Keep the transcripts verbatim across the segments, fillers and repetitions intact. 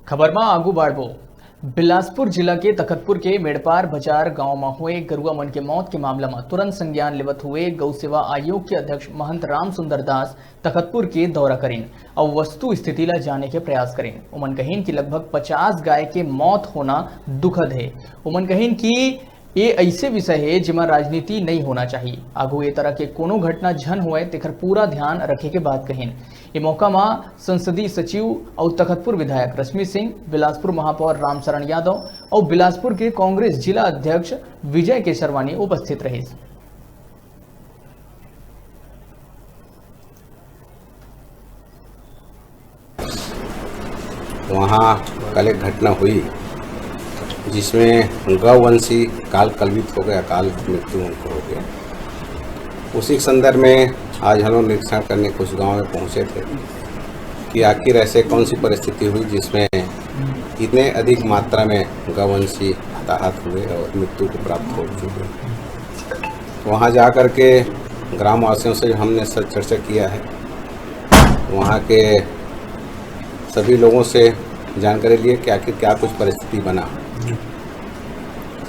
खबर म आगू बढ़बो। बिलासपुर जिला के तखतपुर के मेड़पार बाजार गांव म हुए गरुआ मन के मौत के मामला म तुरंत संज्ञान लेवत हुए गौ सेवा आयोग के अध्यक्ष महंत राम सुंदर दास तखतपुर के दौरा करिन अउ वस्तु स्थिति ला जाने के प्रयास करिन। उमन कहिन कि लगभग पचास गाय के मौत होना दुखद हे। उमन कहिन कि ए अइसे विषय हे, जेमा राजनीति नइ होना चाही। आगू ए तरह के कोनो घटना झन होवय, तेखर पूरा ध्यान रखे के बात कहिन। ए मौका म संसदीय सचिव अउ तखतपुर विधायक रश्मि सिंह, बिलासपुर महापौर रामशरण यादव अउ बिलासपुर के कांग्रेस जिला अध्यक्ष विजय केसरवानी उपस्थित रहिस। वहाँ कल एक घटना हुई, जिसमें गौवंशी काल कलवित हो गया, अकाल मृत्यु उनको हो गया। उसी के संदर्भ में आज हम लोग निरीक्षण करने कुछ गांव में पहुँचे थे कि आखिर ऐसे कौन सी परिस्थिति हुई, जिसमें इतने अधिक मात्रा में गौवंशी हताहत हुए और मृत्यु को प्राप्त हो चुके। वहाँ जा कर के ग्रामवासियों से हमने स-, चर्चा किया है। वहाँ के सभी लोगों से जानकारी लिए कि आखिर क्या कुछ परिस्थिति बना।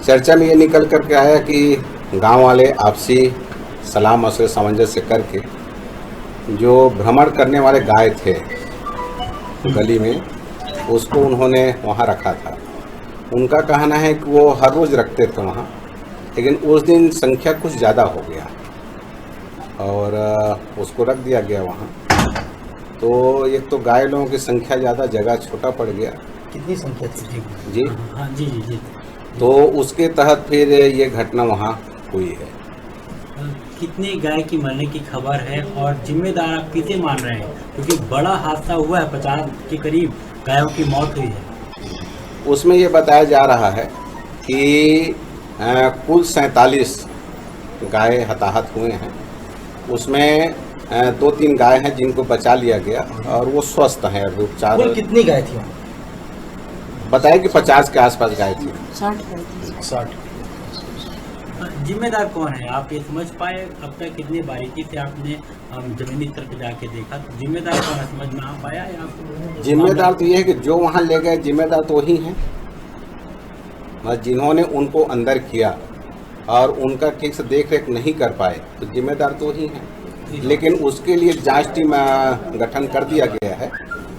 चर्चा में ये निकल करके आया कि गांव वाले आपसी सलाह मशवरे, सामंजस्य करके जो भ्रमण करने वाले गाय थे गली में, उसको उन्होंने वहाँ रखा था। उनका कहना है कि वो हर रोज़ रखते थे वहाँ, लेकिन उस दिन संख्या कुछ ज़्यादा हो गया और, अ, उसको रख दिया गया वहाँ। तो एक तो गाय लोगों की संख्या ज़्यादा, जगह छोटा पड़ गया। कितनी संख्या थी? जी। जी। हाँ, हाँ, जी, जी, जी। तो उसके तहत फिर ये घटना वहाँ हुई है। अ, कितनी गाय की मरने की खबर है और जिम्मेदार आप किसे मान रहे हैं? क्योंकि बड़ा हादसा हुआ है, पचास के करीब गायों की मौत हुई है। उसमें ये बताया जा रहा है कि, अ, कुल सैंतालीस गाय हताहत हुए हैं। उसमें, अ, दो तीन गाय हैं जिनको बचा लिया गया और वो स्वस्थ हैं, अभी उपचार। कुल कितनी गाय थी वहाँ? बताया कि पचास के आसपास गाय थी। साठ गाय थी। साठ। जिम्मेदार कौन है, आप ये समझ पाए? अब तक कितनी बारीकी से आपने, अम, जमीनी स्तर पर जाके देखा, तो जिम्मेदार कौन है, समझ में आ पाया या आपको? जिम्मेदार तो ये है कि जो वहाँ ले गए, जिम्मेदार तो वही हैं, बस जिन्होंने उनको अंदर किया और उनका ठीक से देख रेख नहीं कर पाए, तो जिम्मेदार तो वही हैं। लेकिन उसके लिए जांच टीम, अ, गठन कर दिया गया है,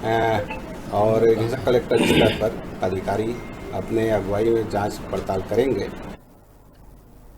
अ, और एडिशनल कलेक्टर स्तर पर अधिकारी अपने अगुवाई में जांच पड़ताल करेंगे।